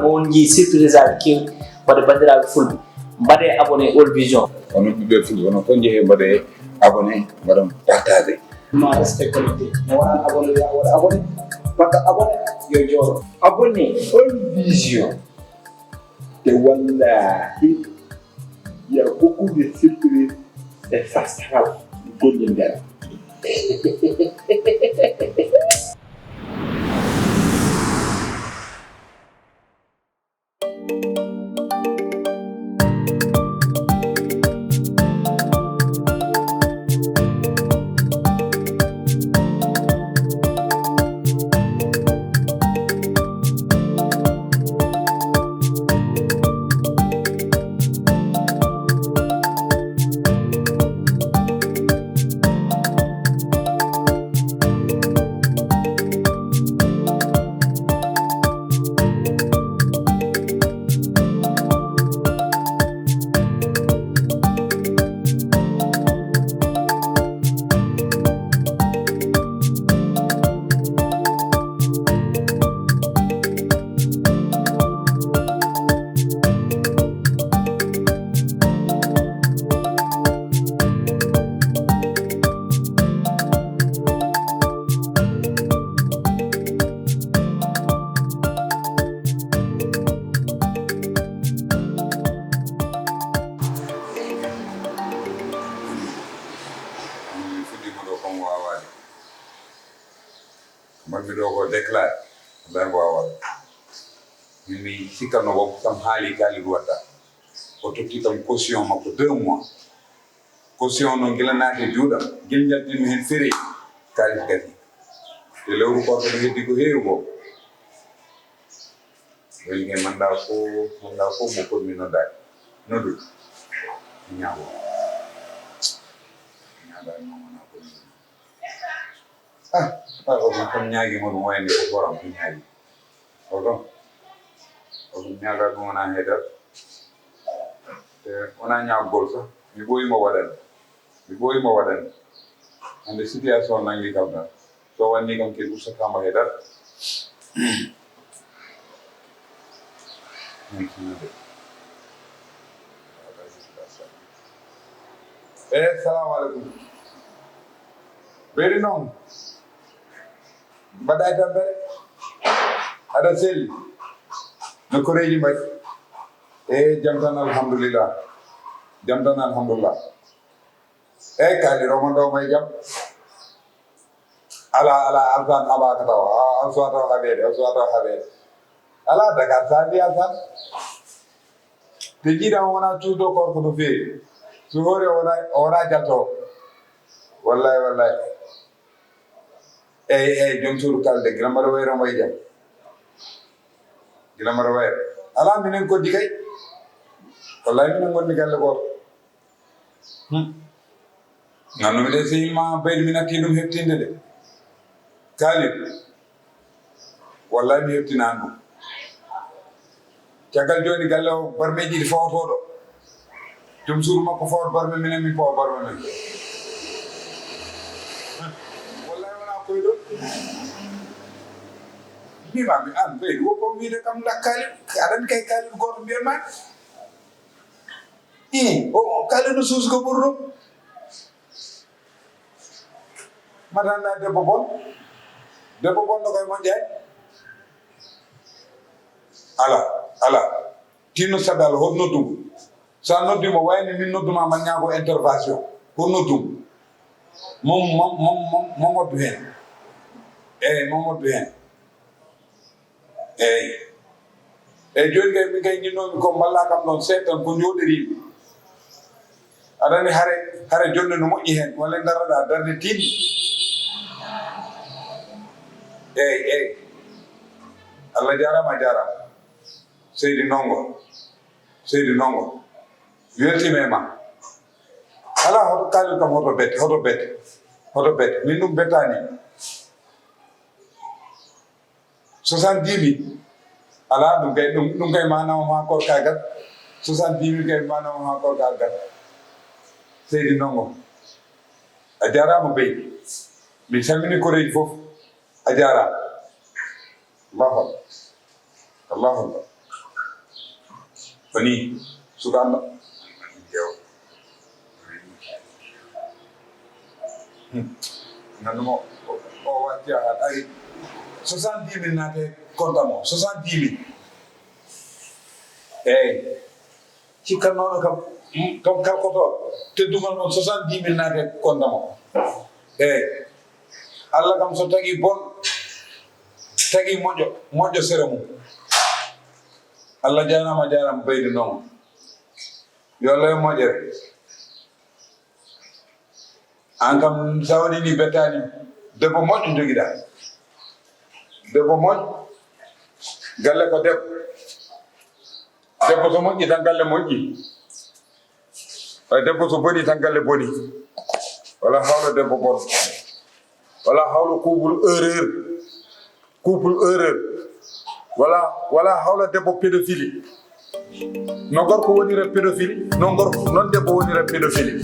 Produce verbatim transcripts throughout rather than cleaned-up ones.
On njii surprise aji keewɗi. Waɗde banndiraaɓe fulɓe, mbaɗee abonné All Vision. Onon ɓiɓɓe fulɓe, onon fof njehee mbaɗee abonné, mbaɗon partage. Ma restez connecté. Mo wonaa abonné, yo waɗ abonné. Mbaɗɗo abonné, yo jooɗo. Abonné All Vision. Te wallahi, il y a beaucoup de surprises et ça sera gollindere. Min fuɗɗiima ɗo kam waawaade. Ko mbaɗmi ɗo ko déclaré, wallaahi ko waawaade. Min mi sikkanno won kam haali Kalidou waɗta. O totti kam caution makko deux mois. Caution noon gila naati e juuɗam, gila njaltinmi heen fere, kaalis gasi. Te lewru koorka no heddi ko heewi ko. Woni ke manda ko, manda ko mo ko mi noddaade. Noddu. Ñaago. Ñaago mo wona ko mi. Ah, ah, o ɗum kam ñaagi mo ɗum wayande ko horam ko ñaagi. O ɗon. O ɗum ñaaga ɗum wona heedal. Te wona ñaagol sax. Mi ɓooyi mo waɗande. Mi ɓooyi mo waɗande. Hannde situation nangi kam tan. So wanni kam ke usta kamba heedal. Eh, salamu alaikum. Beri noon. Mbaɗa e tampere? Aɗa selli? No koreeji mbaɗi? E jam tan, alhamdulillah. Jam tan, alhamdulillah. Eyi, kaali romondo may jam. Ala, ala, alsan abaka taw. A, alsuwa taw haɓeede, alsuwa taw haɓeede. Ala, Dakar saabi alsan. Te jiiɗam wona cuudo korko no feewi. So hoore wona, wona jalto. Wallahi, wallahi. Eyi, eyi, joom suudu kalde, gila mbaɗa wayro mo e jam. Gila mbaɗa wayro. Ala, minen koddi kay. Wallahi, minen ngonni galle gooto. Hmm. Nganndu-mi de, sehil ma Baydi, mi natti ɗum heɓtinde de. Kalid. Wallahi, mi heɓtinaani ɗum. Caggal jooni, galle o, barmeeji ɗi fawotooɗo. Joom suudu makko fawat barme minen, min pawa barme men. Wallahi, wona koyɗol. Mbima mi an, Baydi, wo ko wiide kam la Kalid, aɗa anndi kay Kalid gooto mbiyan ma. Ii, o, o Kalidou suusi ko ɓuri ɗum. Mata annda debbo bon. Debbo bon no koye moƴƴaani. Ala, ala. Tinno saɗa ala, hoto noddu mo. So a noddi mo, wayni min nodduma man ñaago intervention. Hoto noddu mo. Mo, mo, mo, mo, mo moddu heen. Eyi, mo moddu heen. Eyi. Eyi, jooni kay, min kay njinnoomi ko mballa kam ɗoon seeɗa tan, ko njooɗoriimi. Aɗa anndi hare, hare jonnde no moƴƴi heen, walla ndarraɗaa darnde tiiɗnde. Eyi, eyi. Allah jaaraama, a jaaraama. Seydi Ndongo. Seydi Ndongo. Mi weltiima e ma. Alaa hoto kaalin kam, hoto bette, hoto bette. Hoto bette. Min ɗum bettaani. Soixante-dix mille. Alaa, ɗum kay, ɗum, ɗum kay manama ma korka gat. Soixante-dix mille kay manama ma korka gat. Seydi Ndongo. A jaaraama bey. Min salmini koreeji fof. A jaaraama. Allahu Akbar. Allahu Akbar. Ko nii, suka Allah. Jeew. Hmm. Nandumo, o, o watti a ari soixante-dix mille naate compte mo, soixante-dix mille. Eey. Cikkannooɗo kam, hmm, kam kalkoto teddungal mon soixante-dix mille naate compte mo. Eey. Allah kam so tagi bon, tagi moƴƴo, moƴƴo sere mum. Allah jaaraama, jaaraama, baydi noon. Yo Allah e moƴƴere. Aan kam, so a waɗi ni bettaani, debbo moƴƴo njogiɗaa. Debbo moƴƴo, galle ko debbo. Debbo so moƴƴi tan, galle moƴƴi. Ay, debbo so boni tan, galle boni. Wala hawla debbo bon. Wala hawla couple erreur. Couple erreur. Wala, wala hawla debbo pédophile. No gorko wonira pédophile, non gorko, non debbo wonira pédophile.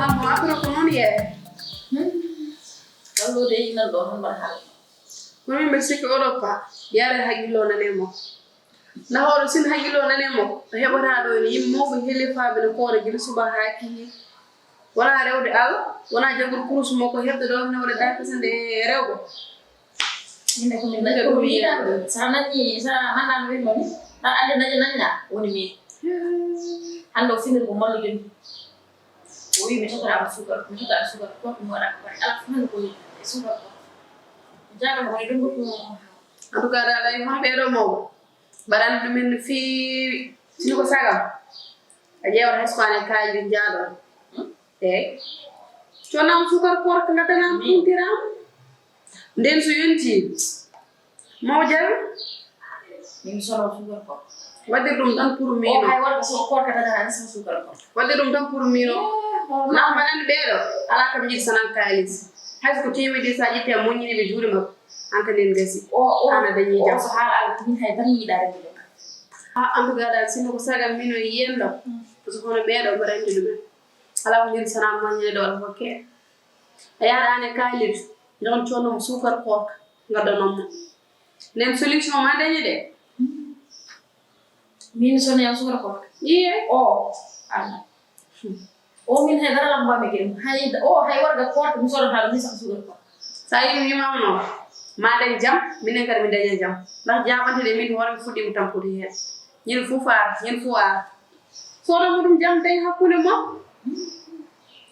Ammo après ko noon yee. Allo de inan ɗo tan mbaɗa haala. Kono min mbiɗa sikki oɗo pa yaare haqqillo nane mo. Ndax oɗo sin haqqillo nane mo, o heɓata ɗo ni yimɓe mawɓe helifaaɓe no koora gila suba haa kihi. Wona rewde Allah, wona jaggude kurus makko heɓde ɗo hene waɗa dakasande e rewɓe. Inde ko min dañi ko mi yiɗa ɗum. Sa nani, sa mannano ɓe moni, sa ande daña nañna, woni mi. Hande o finir ko mallude mi. O wi mi totara mo sukar, mi totara sukar, ko mi waɗa ko bari. Ala fof hande ko e sukar ko. Jaga ko woni ɗum ko. En tout cas, dal ay hono ɓeɗo mawɓe. Mbaɗan ɗumen no feewi. Sino ko sagam. A ƴeewata hay so ko an e kaaji ɗi njaaɗon. Eey. Connam sukar koor ko ngaddanam kuntiraam. Nden so yonti. Maw jawe. Min sono sukar koor. Wadde ɗum tan pour mino. O hay warga so koor ka daga ni so sukar koor. Wadde ɗum tan pour mino. Ndax mbaɗan ɓeeɗo. Ala kam jiɗi sanan kaalis. Hay so ko teemedde sa ƴetti a moññini ɓe juuɗe makko. An ka nden gasi. O, o, an a dañi jam. O so haala ala min hay tan yiɗa rewde. Ah, en tout cas dal, sinno ko sagal min o yiyen ɗo. Parce que hono ɓeeɗo mbaɗa anndi ɗumen. Alaa ko njoni sana moññeede walla hokke. A yahaɗaani e kaalis, njogon coono mo suukar koorka, ngaddanon mo. Nden solution ma dañi de. Min sono yam suukar koorka. Iye. O, Allah. O min hay dara lam mbami ke. Hay, o hay warga koorka, mi sono haala mi sa suukar koorka. Sa yimi wimama noon, ma dañ jam, minen kadi mi daña jam. Ndax jaabante ɗe min hoore mi fuɗɗima tampude heen. Ñin fof ar, ñin fof ar. Sono mo ɗum jam dañ hakkunde mo.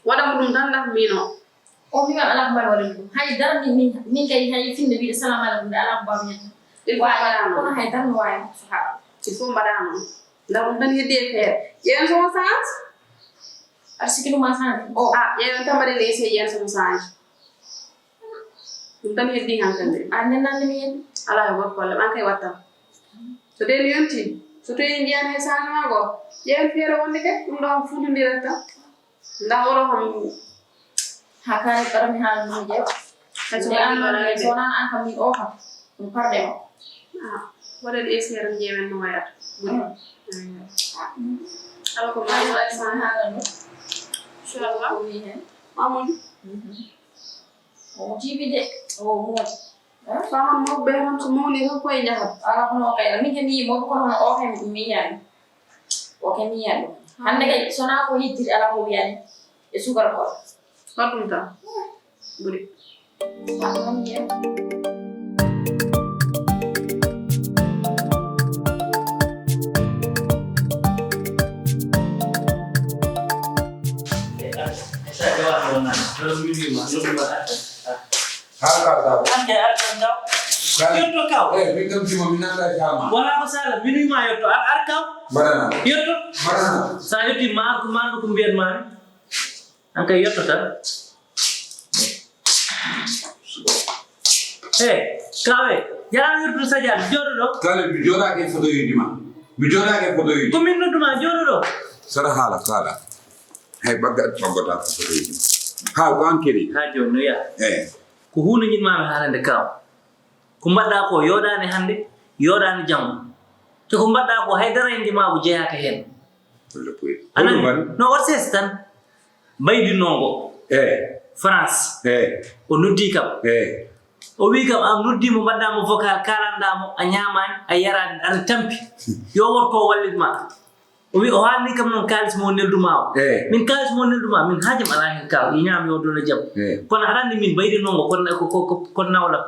Waɗa mo ɗum tan ndax mino. O mi wiyam alaa ko mbaawi waɗude ɗum. Hay dara min, min, min kay hay finde wiide salamu aleykum nde alaa ko mbaawi ñande. Il faut mbaɗa noon. Kono hay dara mi waawi so haɗa. Il faut mbaɗa noon. Ndax ɗum tan heddi e feere. Ƴeewen somo change. Aɗa sikki ɗum ma change? O. Ah, ƴeewen tan mbaɗen essai ƴeewen somo change. Ɗum tan heddi hankande. A nenanni mi hen. Alaa e goɗɗo problème. An kay wattan. So tawii yonti. So tawii en njiyaani hay changement goo. Ƴeewen feere wonde kay. Ɗum ɗo on fuutondirat tan. Ndax oɗo kam. Ha kaari ɓaɗa mi haala ɗum jeewa. Hay so nde an noon so wonaan an kam min o kam ɗum parɗe o. Ah, waɗen essai tan ƴeewen no wayata. Ala ko ma waɗa san haala ɗum. Inchallah. Ko wi hen. Mamadou. O jibi de. O moodi. Faman mawɓe ɓe tan so mawni tan koye njahat. Ala hono o kayra min kadi yii mawɓe kono hono o kay mi yiyaani. O kay mi yiyaani ɗum. Hannde kay so wonaa ko yejjiti alaa ko wiyaani e sukara ko. Waɗ ɗum tan. Ɓuri. Waɗ ɗum tan. Haa kaw taw. An kay ar tan taw. Yotto kaw. Eh, min kam sima min nanda e sama. Wala ko sala, min wima yotto, ar, ar kaw. Mbaɗana. Yotto. Mbaɗana. Sa yotti ma ar ko mandu ko mbiyan ma. An kay yotto tan. Eh, kawe, yaa wirdu sajal, jooɗo ɗo. Kale, mi jooɗaake e photo yuji ma. Mi jooɗaake e photo yuji. Ko min nodduma, jooɗo ɗo. Sara haala, kaala. Hay ɓagga, ɓaggota photo yuji ma. Haa, ko an kedi. Haa jooni, no yaa. Eh. Ko huunde njiɗmaa mi haalande kaw. Ko mbaɗɗaa ko yooɗaani hannde, yooɗaani janngo. Te ko mbaɗɗaa ko hay dara e ndimaagu jeyaaka heen. Walla koy. Anan, no waɗ sees tan. Mbaydi Ndongo, eyi, France, eyi, o noddii kam. Eyi. O wii kam, a noddii mo, mbaɗɗaa mo vocal, kaalanɗaa mo, a ñaamaani, a yaraani, aɗa tampi. Yo wor ko wallit ma. O wii, o haalni kam noon kaalis mo neldu ma o. Eyi. Min kaalis mo neldu ma, min haajam alaa heen kaw, i ñaam yo dolo jam. Eyi. Kono aɗa anndi min Mbaydi Ndongo, kon, ko, ko, ko, kon nawlam.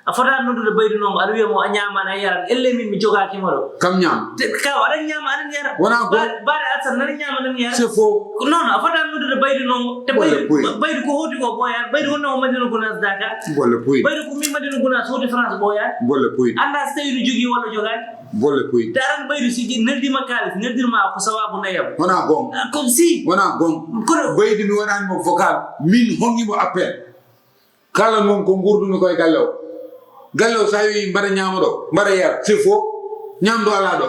A fotaani noddude Mbaydi Ndongo, aɗa wiya mo a ñaamaani, a yaraani. Ellee min mi jogaaki mo ɗo. Kam ñaam. Te, kaw, aɗa ñaama, aɗa yara. Wonaa gom. Baade, baade Alsan, nana ñaama, nana yara. C'est faux. Ko non, a fotaani noddude Mbaydi Ndongo. Te Bolle Mbaydi, puy. Mbaydi ko hooti ko ɓooyaani. Mbaydi wonno ko Madina Gounass Dakar. Bolle puy. Mbaydi ko min Madina Gounass hooti France ɓooyaani. Bolle puy. Anndaa so tawii no jogii walla jogaani. Bolle puy. Te aɗa anndi Mbaydi si neldiima kaalis, neldirma ko sababu nayam. Wonaa gom. Ah, comme si. Wonaa gom. Kono Mbaydi mi waɗaani mo vocal. Min honngi mo appel. Kala noon ko nguurdumi koye galle o. Galle o, so a wii mbaɗa ñaama ɗo, mbaɗa yara, c'est faux. Ñaamdu alaa ɗo.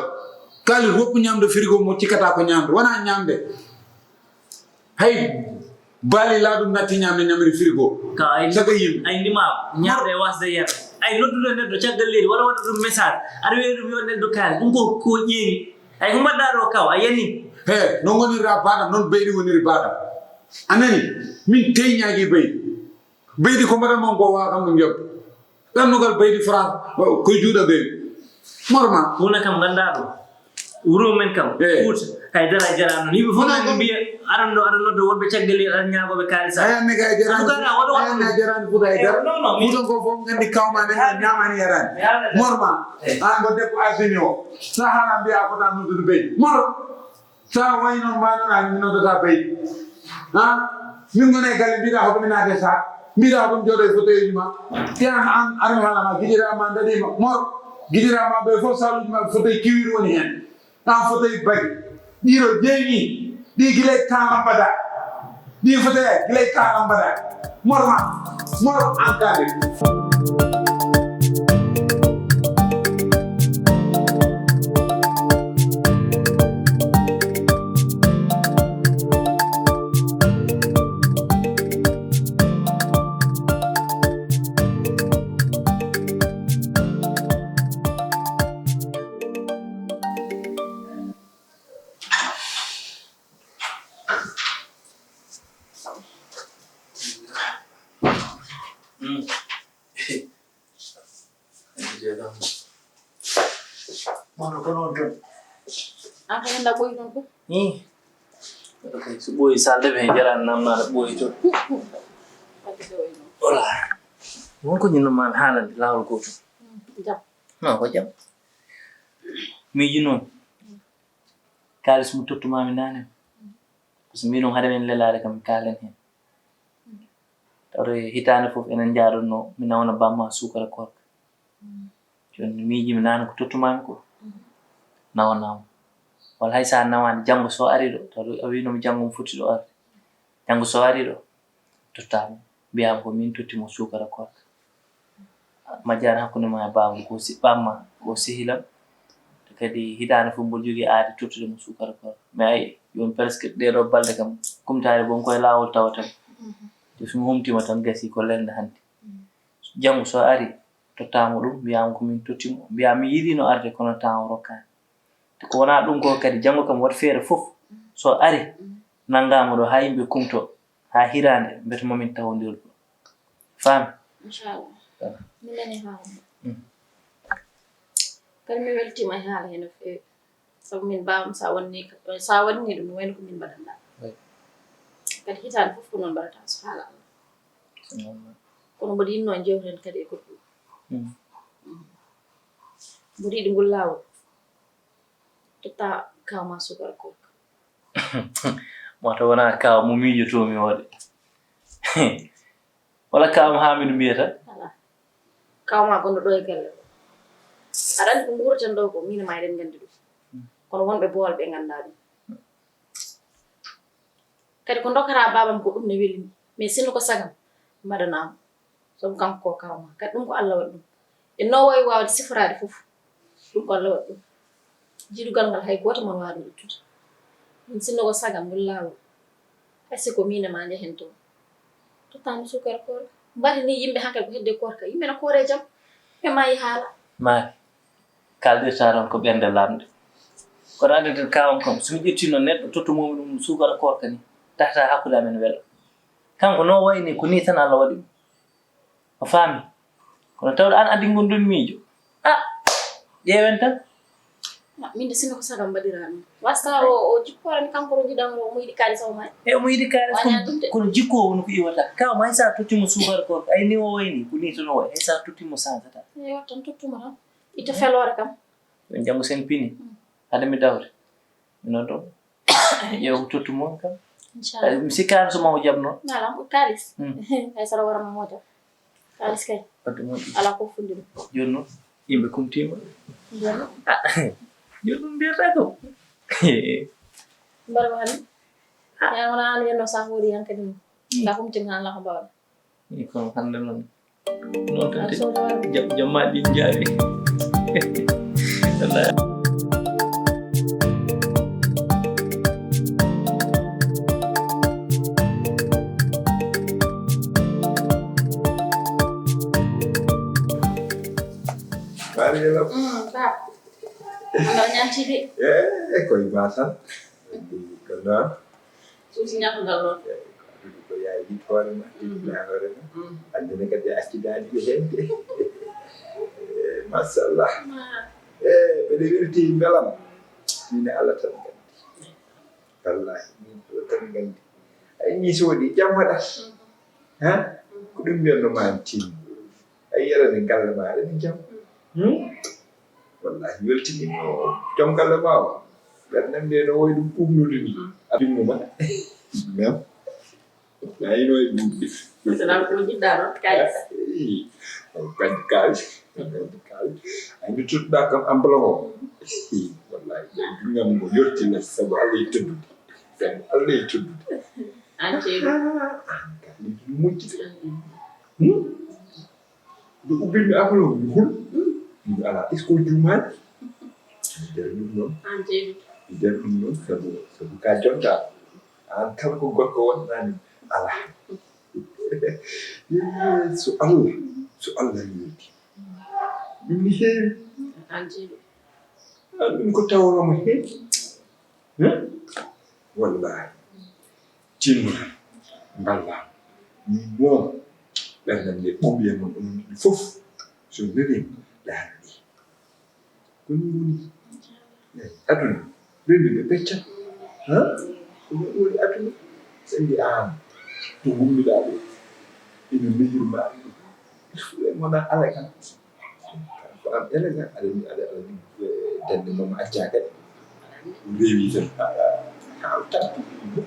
Kaalis woppu ñaamdu frigo mo cikkata ko ñaamdu, wonaa ñaamde. Hay baali laaɗum natti ñaamde ñamri frigo. Ka ay, saka yimɓe. Ay ndima, ñaamde e wasde yara. Ay noddude neɗɗo caggal leydi, walla waɗa ɗum message. Aɗa wiya ɗum yo neldu kaalis. Ɗum ko, ko ƴeeŋi. Ay ko mbaɗɗa ɗo kaw, a yani. He, no ngonirɗa baɗam, noon Mbaydi woniri baɗam. A nani? Min teyñaaki Mbaydi. Mbaydi ko mbaɗan mon ko wawa kam ɗum yobde. Ɗannugal Mbaydi France, o, koye juuɗe Mbaydi. Morma. Wona kam nganndaa ɗum. Wuro men kam, eh, Fuuta, hay dara jaraano. Yimɓe fof nani mbiya, aran ɗo, aɗa nodda wonɓe caggal leydi, aɗa ñaagooɓe kaalis. Ay, anne kay jaraani. En tout cas, na waɗa waɗa ɗum. Jaraani Fuuta hay dara. Non, non, Fuuta ko fof nganndi kawma ne, ñaamani yaraani. Yaraani. Morma. Eh. An ko debbo arsini o. Sa haala mbiya a fota noddude Mbaydi. Mor. Sa wayi noon mbaɗon an mi noddata Mbaydi. Ha? Min ngona e galle mbiɗa hoto mi naate sa. Mbiɗa hoto mi jooɗo e fauteuil ma. Te an an armi haala ma gidira ma daɗi ma. Mor gidira ma ɓe fof saluji ma fauteuil kiwiri woni hen. An fauteuil bagi. Ɗiɗo jeeyi ɗi gila e temps lambada. Ɗi fauteuil gila e temps lambada. Mor ma. Mor an kade. Mawɗo ko noon tan. An ko henda ɓoyi noon ko? Ih. Neɗɗo kay so ɓooyi salde ɓe jaraani namnaade ɓooyi toon. Wala. Won ko ñinno maa mi haalande laawol gooto. Jam. Non ko jam. Miiji noon. Kaalis mo tottumaami naane. Parce que mbiɗon hade men lelaade kam mi kaalen heen. Tawde hitaande fof enen njaadotnoo mi nawana bamma suukara koorka. Jooni mi miijii mi naana ko tottumaami ko. Nawanaama. Walla hay so a nawaani janngo so arii ɗo, tawde a wiino mi janngo mi foti ɗo arde. Janngo so arii ɗo, tottaami. Mbiyaama ko min totti mo suukara koorka. Majjano hakkunde ma e baaba ko si ɓamma ko sehilam. Kadi hitaande fof mboɗo jogii aadi tottude mo suukara koorka. Mais ay jooni presque ɗee ɗoo balɗe kam kumtaari boom koye laawol tawata. Te so mi humtiima tan gasii ko lelnde hannde. Janngo so arii tottaama ɗum mbiyaama ko min totti mo. Mbiyaa mi yiɗiino arde kono temps o rokkaani. Te ko wonaa ɗum ko kadi janngo kam waɗ feere fof so arii nanngaama ɗo haa yimɓe kumtoo. Haa hiraande mbete mamin tawondir ɗo. Faami? Inchallah. Voilà. Min nani haala ma. Mm. Kadi mi weltiima e haala hee no feewi. Sabu min mbaawam sa wonni sa wonni ɗum wayno ko min mbaɗanɗa. Oui. Kadi hitaande fof ko noon mbaɗata so haala Allah. Kono mboɗo yinnoo jewten kadi e goɗɗum. Mm. Mm. Mboɗo yiɗi ngol laawol. Totta kawma suukara koorka. Wata wona kaw mo miijotoomi o de. Wala kaw mo Haamidu mbiyata? Alaa. Kawma gonɗo ɗo e galle ɗo. Aɗa anndi ko nguureten ɗo ko, min e ma eɗen nganndi ɗum. Kono wonɓe boowal ɓe nganndaa ɗum. Kadi ko ndokkata baabam ko ɗum ne weli mi. Mais sinno ko sagam, mbaɗanaa mo. Sabu kanko ko kawma. Kadi ɗum ko Allah waɗi ɗum. E no wawi wawde siforaade fof. Ɗum ko Allah waɗi ɗum. Jiidugal ngal hay gooto mon waawi ɗum ittude. Ɗum sinno ko sagam ngol laawol. Hay si ko min e ma njehen toon. Tottaani suukara koorka. Mbaɗi ni yimɓe hankadi ko hedde koorka. Yimɓe no koore jam. Ɓe maayi haala. Maaki. Kaaldirta tan ko ɓernde lamnde. Kono annden tan kawam kam, so mi ƴettiino neɗɗo, tottumoo-mi ɗum suukara koorka ni, Tata hakkunde amen wela. Kanko no wayni ko ni tan Allah waɗi ɗum. O faami. Kono tawde an addi ngon ɗum miijo. Ah, ƴeewen tan. Ah, min de sinno ko sagam mbaɗiraa ɗum. Wasta o, o jikkoore mi kanko ro jiɗan ro, omo yiɗi kaalis o may. E omo yiɗi kaalis. Wanya kono, ɗum de. Kono jikko o woni ko iwata. Ka o may sa totti mo suukar ko ay ni o wayni, ko ni tan o way. Ay sa totti mo sansata. E wattan tottuma tan. Ita feloore kam. Janngo sen pini. Mm. Hade mi dawde. Mi noon ɗo. Ƴeew tottu mon kam. Inchallah. Mi sikkaani so ma o jaɓno. Ala ko kaalis. Hmm. Hay sara wara mo moota. Kaalis kay. Wadde moƴƴi. Ala ko fundi ɗum. Jooni noon yimɓe kumtiima. Jooni. Ah, jooni ɗum mbiyata ko. Mbar ma ni. Ah. Yaa wona an yenno sa hoori yan kadi mo. Hmm. Sa humtin han la ko mbawɗa. Ni kono hannde noon. Noon tan. Jam, jamma ɗin jaawi. Wallaahi. Mariama. Mm, ba. Ano ñantide. Eh, koy ba tan. Kono suusi ñaako ngal ɗon. Adude ko yaay yiɗ hoore ma, mhm, yiɗ hoore ma. Mhm. Anndene kadi a accidaani ɓe heen de. Eh, machallah. Ma. Eh, mbeɗe welti mbelam. Min e Allah tan nganndi. Wallaahi, min ɗo tan nganndi. Ay, ni so waɗi jam waɗat. Mhm. Ha? Mhm. Ko ɗum mbiyatno ma an tin. Ay, yarani galle ma, aɗa ni jam. Mhm. Hmm? Wallaahi, weltiniima o. Jom galle ma o. Ɓernde nde no woyi ɗum ɓuuɓnude ni. Mm. A ɗum mum, a. Même. Wallaahi, no woyi ɗum. Salam ko jiɗɗa ɗon, kaalis. Ii, o kañum kaalis. Kañum kaalis. Ay, nde tottuɗa kam enveloppe o. Ii, wallaahi, ɗum ngam ko yotti les, sabu Allah e teddude. Sabu Allah e teddude. An ceeɗu. Ah, an kaalis, ɗum moƴƴi de. Mm. Hmm? Nde ubbinmi affaire o, mi hul. Mi ala, est-ce que o juumaani? Mi nder ɗum noon. An jeyi. Mi nder ɗum noon, sabu, sabu ka jonta. An kala ko gorko wonɗaani, ala. So Allah, so Allah yurdi. Ɗum ne heewi. An jeyi. An ɗum ko tawroma heen. Hum? Wallaahi. Tinno tan, mballaa. Min moom, ɓernde nde ɓuuɓi e mon, onon ɗiɗi fof, so neliima, ɗaanani. Ko nii woni. Eey, aduna, renndi nde pecca. Ha? Ko ɗum woni aduna. Sen mbi aan, to ngummiɗaa ɗo, ina nehir ma ɗum. Ɗum wona ala kan. Ko am élégant, aɗa ni, aɗa, aɗa ni, eh, dande mum accaa kadi. Rewi tan, ha, ha, ha o tappi, mukko.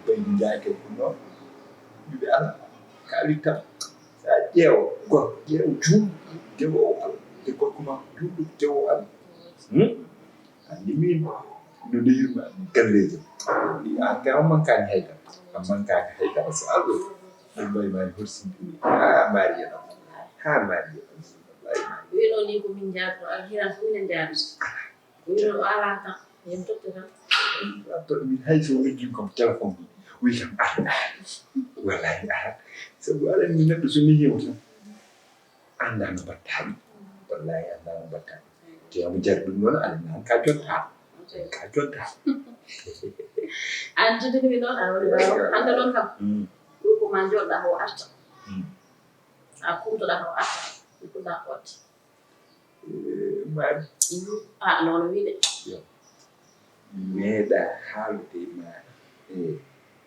Baydi Njaay kadi ko noon. Mbiɓe ala, kaali tan. Sa ƴeewa, gorko, ƴeewa juulɗo, dewo o ala. Nde gorko ma juulɗo, dewo o ala. Hmm? Anndi min, no nehirma galleeji am. An kay, a mankaani hay dara. A mankaani hay dara. So Allah, ɗum mbayi ma horsinde. Ha, Mariama. Ha, Mariama. Wino ni ko min jaabno, an hiran ko minen jaabno. Wino o ala tan, yen totte tan. Min hay so noddi kam téléphone, wi kam, ah, ah. Wallahi, ah. Sabu aɗa anndi neɗɗo so nehiima tan, anndaa no mbaɗtaa ɗum. Wallahi, anndaa no mbaɗtaa ɗum. Te omo jari ɗum noon, aɗa naan ka jonta. Ka jonta. An jodini mi noon, aɗa waɗi waaw. Hannde noon kam, mm, ko ma jooɗɗa o arta. Mm. A kumtoɗa o arta. Ɗum ko ɗa otti. Eh, mari. Mhm. Ah, noon o wiide. Yo. Mi meeɗa haalude e ma. Eh,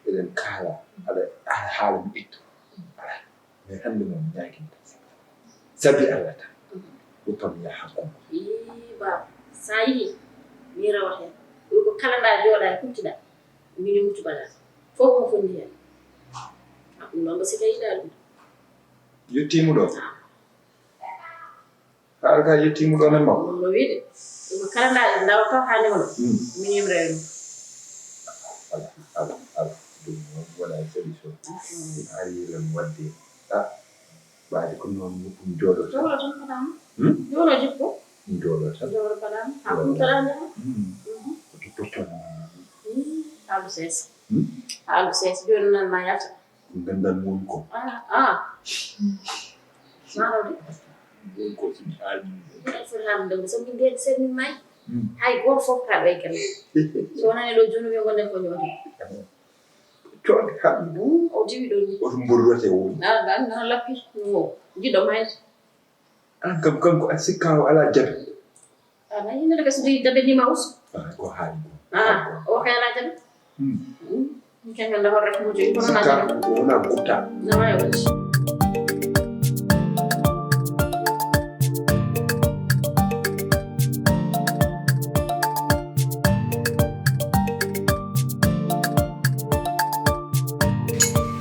eɗen kaala, aɗa, aɗa haala mi itto. Ala. Mais hannde noon ñaaginta. Sabi Allah tan. Mhm. Ɗum kam ya hakkunde. Ii, baaba, sa yi'i, mi rewa heen. Ɗum ko kala ɗa jooɗa e kuttiɗa, mini mutu bala. Fof ko fondi heen. Ah, ɗum noon ko sika yiɗa ɗum. Yettiima ɗo. Ah. Haala ka yettiima ɗo ne mawɗo. Ɗum no wiide. Ɗum ko kala nda, ndawa taw haa ndema ɗo. Hmm. Min yimre ɗum. Ala, ala, ala. Ɗum noon wona e solution. Mm. Ɗum ari lan wadde. Ah, ɓaade ko noon ɗum jooɗo tan. Jooɗo tan ko ɗam. Hmm? Jooɗo jikko. Ɗum jooɗo tan. Jooɗo ko ɗam. Haa ɗum taɗa ndema. Hmm. Mhm. Ko to totton. Hmm. Haalu seesa. Hmm? Haalu seesa. Jooni nan ma yalta. Ko ganndal mum ko. Ah, ah. Maaro de. Ɗum ko ɗum haali. Ɗum ko foti haalde, sabu min ndeen sen min maayi. Hmm. Hay gooto fof kaa ɗo e galle. So wonani ɗo jooni ɓe ngonden ko ñooti. Ah. Coɗ haɓi bu. O diwi ɗo ni. Oto mborrote woni. Na, na, na lappi. No. Giɗo mayde. An kam kanko a sikka o alaa jabi. Ana yimɓe daga so daga ni maus. Ah, ko haali ko. Ah, o kay alaa jabi. Hmm. Hmm. Kay ngannda hoore ko mo jogi kono na sikka jabi. O wona gutta. Na waawi wonde.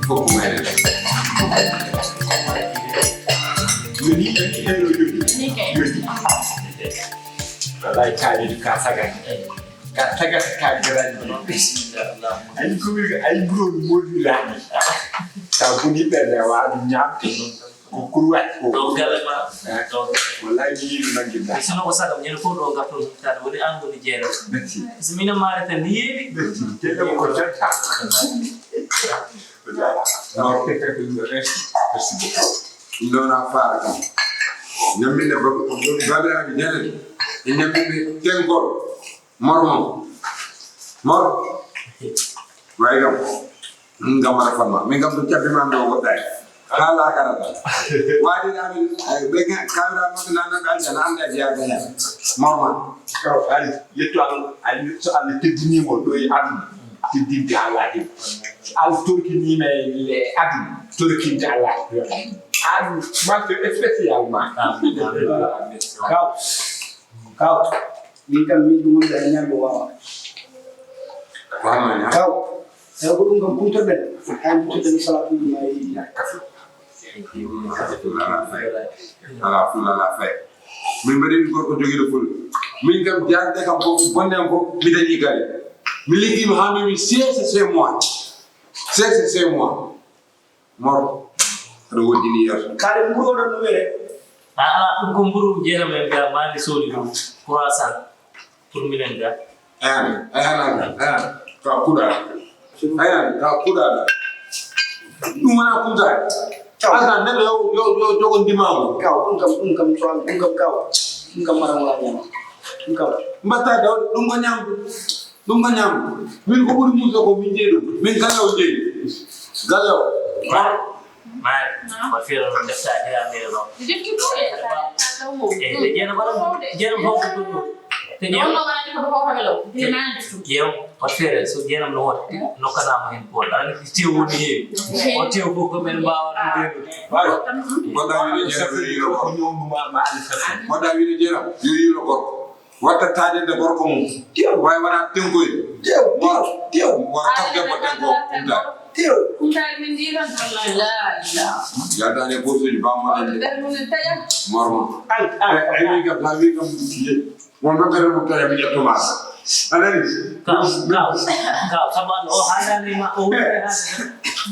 Fof ko meɗen. Yoni, yoni, yoni, yoni. Ni kay. Yoni. Wallahi, taaliɗo ka saga. Ka saga, ka garani. Ay, ko wi, ay, gro, mo wi lani. Taw ko ni ɓe rewa, ñamte. Ko kurwat ko. Ɗo galle ma. Ɗo. Wallahi, mi yiɗi nangirɗa. Sino ko saga, ñande fof ɗo ngarton humpitaade, woni an woni jeere. Merci. So minen maare tan ni yeewi. Merci. Jeɗɗo ko jotta. Merci beaucoup. Ɗum ɗo na faara kam. Ñamminde ba-, babiraaɓe janani. E ñamminde tengol. Mor mon. Mor. Way kam. Min kam mbaɗa famma. Min kam ɗum cabbi ma ɗo woɗɗaani. Haa laakara tan. Waɗi amin, ay, ɓe ga-, kawra maɓɓe nan nan aljana, anda jeyaɓe hen. Mor ma. Kaw, ay, yetto Allah, ay, so Allah teddinii mo ɗo e aduna, teddinte Allah hen. So Allah torkinii ma e aduna, torkinte Allah. An, ma spécialement. Amin, amin, amin. Kaw. Kaw, min kam min ɗum woni e ñande wawa. Wawa ñande. Kaw, tawi ko ɗum kam kumtoɗen. Hay kumtoɗen salatuji ma e yiɗi. Ala fulla ala fay. Min mbaɗi ɗum gorko jogiiɗo fulla. Min kam jaarde kam fof bonde am fof mi dañi galle. Mi liggiima haa memi six et sept mois. Six et sept mois. Mor, aɗa woɗɗini yeeso. Kaari mburu oɗon no wiyee? A, ala, ɗum ko mburu jeeram en ga maani soodi ɗum. Croissant. Pour minen ga. Ayan, ayan, ayan, ayan. Ka kuɗa. Ayan, ka kuɗa. Ɗum wona kumtaade. Asa, neɗɗo yo, yo, yo jogo ndimaagu. Kaw, ɗum kam, ɗum kam, ɗum kam, kaw. Ɗum kam mara wala ñama. Ɗum kam. Mbatta daw, ɗum ko ñamdu. Ɗum ko ñaam. Min ko ɓuri muuso ko min jeyi ɗum. Min galle o jeyi. Galle o. Maare. Maare. Ko feere noon defta he amire noon. Defti ɗum e. E, ɓe jeena mbaɗa jeena fof ko ɗum. Te jeena. Jeena ko feere so jeenam no wota. Nokkanaama heen ko wota. Aɗa anndi tew woni heewi. O tew fof ko men mbaawa ɗum rewde. Mbaɗa wiide jeena yo yiilo gorko. Mbaɗa wiide jeena yo yiilo gorko. Watta taajande gorko mum. Tew. Way wona tenkoy. Tew, tew, tew. Wara kam debbo tenko kumta. Tew. Kumtaari min ndi tan. La ilaha. Yadani bosuji bammo nande. Nder mum en taƴa. Mormo. Ay, ay, ay, ay, wi kam, la wi kam. Mon ɗo kare mum taƴa mi ƴetto ma. Anani? Kaw, kaw, kaw, sabu Allah, o haadani ma, o woni haadani.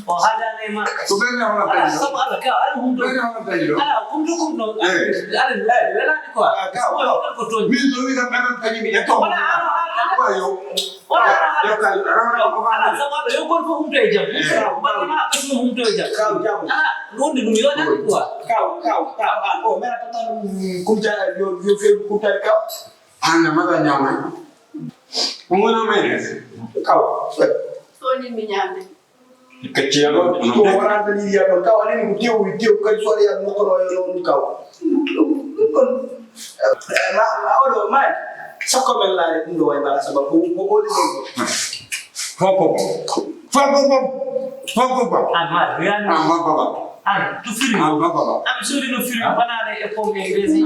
O haadani ma. Ko ɓen ne hono taƴi ɗo? Sabu Allah, kaw, aɗa humto. Ɓen ne hono taƴi ɗo? Ala, kumto, kumto. Eh. Aɗa, aɗa, aɗa, welaani quoi. Ah, kaw, kaw. Ko toon. Min so wi kam ɓen on taƴi mi ƴetto. Wala, ala, ala, ala. Wa yo. Wala, ala, ala. Yo, kaw, ala, ala, ala. Ala, sabu Allah, yo gooto fof humto e jam. Eh. Wala ma, ɓe fof humto e jam. Kaw, jam. Ala, wonde ɗum yo nani quoi. Kaw, kaw, kaw, an, o, mera tata ɗum, kumta, yo, yo few kumta, kaw. An ne mbaɗa ñaama. Ko woni o meɗen? Kaw. Sonin mi ñaamde. Hikka ceelo. Ko wonaa tan yiya ɗon. Kaw anani ko tew, tew kadi so waɗi yalno kono yo ɗon kaw. Ɗum ɗon. Eh, ma, ma oɗo, ma. Sakko men laare ɗum ɗo way bala sababu ko, ko, ko ɗum ɗon. Foko bom. Foko bom. Foko bom. Amma, riyani. Amma baba. An, to frigo. An baba ba. An sori no frigo, banaɗe e pompe e raisin.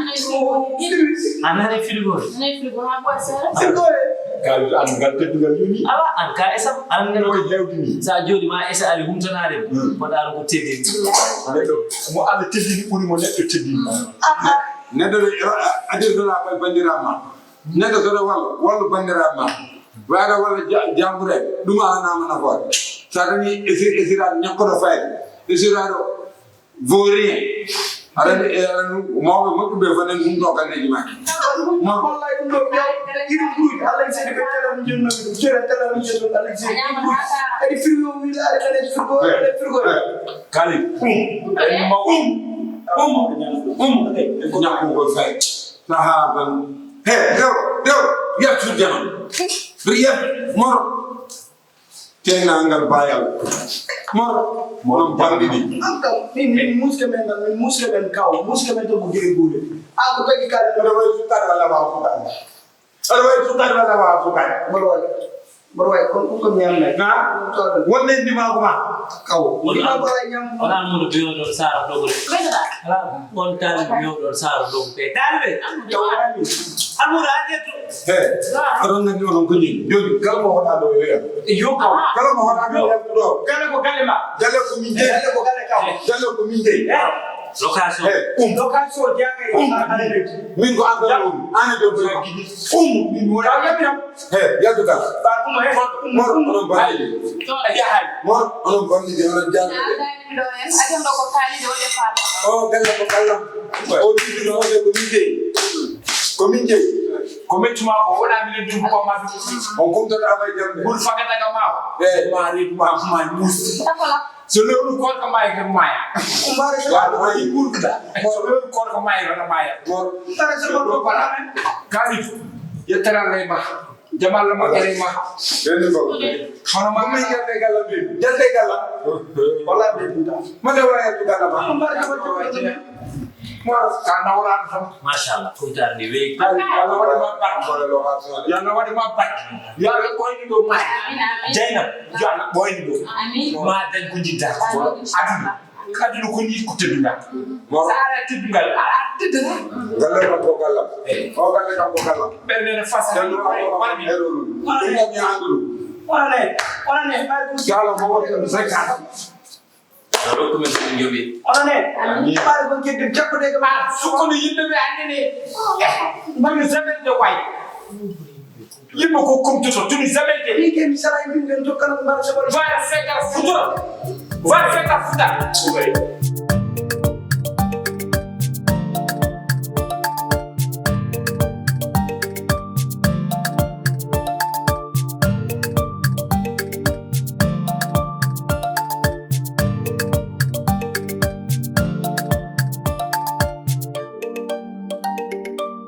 An nani frigo? Nani frigo ha boy sara. Frigo e. Kal an ngal teddugal yoni. Awa, an ka esam, an ngal. Ko hewdini. Sa jodi ma esa ari humtanare. Hmm. Ko daro ko teddini. Neɗɗo mo Allah teddini ɓuri mo neɗɗo teddini. Neɗɗo adirtoɗa koye bandiraɓe ma. Neɗɗo so ɗo walla, walla banndiraaɓe ma. Waawi ɗo walla ja-, janngude, ɗum alanaa ma nafoore. So a dañii esi-, esiraaɗo ñakkuɗo fayde, esiraaɗo vaut rien. Aɗa anndi, e, aɗa anndi, mawɓe moƴƴuɓe fof nani ɗum ɗo galleeji ma. Ma- Wallay ɗum ɗo, irin ɗuuji, Alla seydi ɓe tela ɗum jonno, ɗum tela, tela ɗum jonno, Alla seydi ɗum ɗuuji. Kadi firgo o wiilaare, kadi firgo, kadi firgo. Eh, kadi, um, en ma um, um, um, ñakkugol fayde. Sahaa tan. He, dewɗo, dewɗo, yaltu jam. Yaltu, moro. Teenangal bayal. Mor, mor, jam ɗiɗi. An kam, min, min muske men ɗan, min muske men kaw, muske men to ko gere gure. An ko tagi kala. Mboɗo wayi sukar walla wawa sukar. Aɗa wayi sukar walla wawa sukar. Mboɗo wayi. Mboɗo wayi, kon ɗum ko mi yamnay. Na? Ɗum to ɗum. Wonde ndimagu ma. Kaw. Ndimagu ay ñam. Wona mun biyoɗon sara dogre. Ala, on taalibe biyoɗon sara dogre. Taalibe. Tawani. Almura adetu. He, oɗon nganndi onon ko nii. Jooni, kala mo hoɗaa ɗo yo yam. Yo kaw. Kala mo hoɗaa ɗo yam ɗo. Galle ko galle ma. Galle ko min jeyi. Galle ko galle kaw. Galle ko min jeyi. Eh, location. Eh, um. Location jaaka e um. Min ko an ɗo um. An e ɗo um. Min wona. Kaw yamiram. He, yaddu ka. Ba um he. Mor, onon bandi. Yahay. Mor, onon bandi de, onon jaaka de. Ɗo en, aɗen ɗo ko kaali ɗo nde faama. O, galle ko galle. O, ɗiɗi ɗo, ko min jeyi. Ko min jeyi. Ko mettuma ko wona minen ɗum ko ma ɗum. On kumtata may jamde. Bul fakata ka ma. Eh. Ma reedu ma, ma mus. Takola. So lewru koor ka may ka maya. Umbare so. Wa, wa, i burda. So lewru koor ka may ka maya. Mor. Tare so ko ko. Kali. Yettara lay ma. Jamal la ma kere ma. Bende ko. Hono ma. Mami jande gala bi. Jande gala. Wala be buda. Ma de wa ya tu gala ma. Umbare so ko. Mor, ka nawran tan. Machallah, kumtaar ndi weyi. Yalla waɗi ma barke. Yalla waɗi ma barke. Yo Allah ɓoynu ɗo maya. Amin, amin. Jaynab, yo Allah ɓoynu ɗo. Amin. Ma dañ ko jiɗɗa ko. Amin. Aduna. Aduna ko ni ko teddungal. Sa ala teddungal, a, a teddata. Galle kam ko gallam. Eh. O galle kam ko gallam. Ɓernde ne fasa. Galle kam ko gallam. Wala mi. Ɗum kam mi andu ɗum. Wala ne, wala ne, ɓayri ɗum. Yo Allah mo waɗi ɗum zakat. Yo rokku men ko min njoɓi. Onon en. Amin. Ɓaade ko keddi jakkude ko ma. Sukkudu yimɓe ɓe annene. Eh, mbaɗi jamais de way. Yimɓe ko kumtoto, tuni jamais de. Ni ken sala yimɓe ɓen tokkan mbaɗa sabari. Vara fekar futura. Vara fekar futa.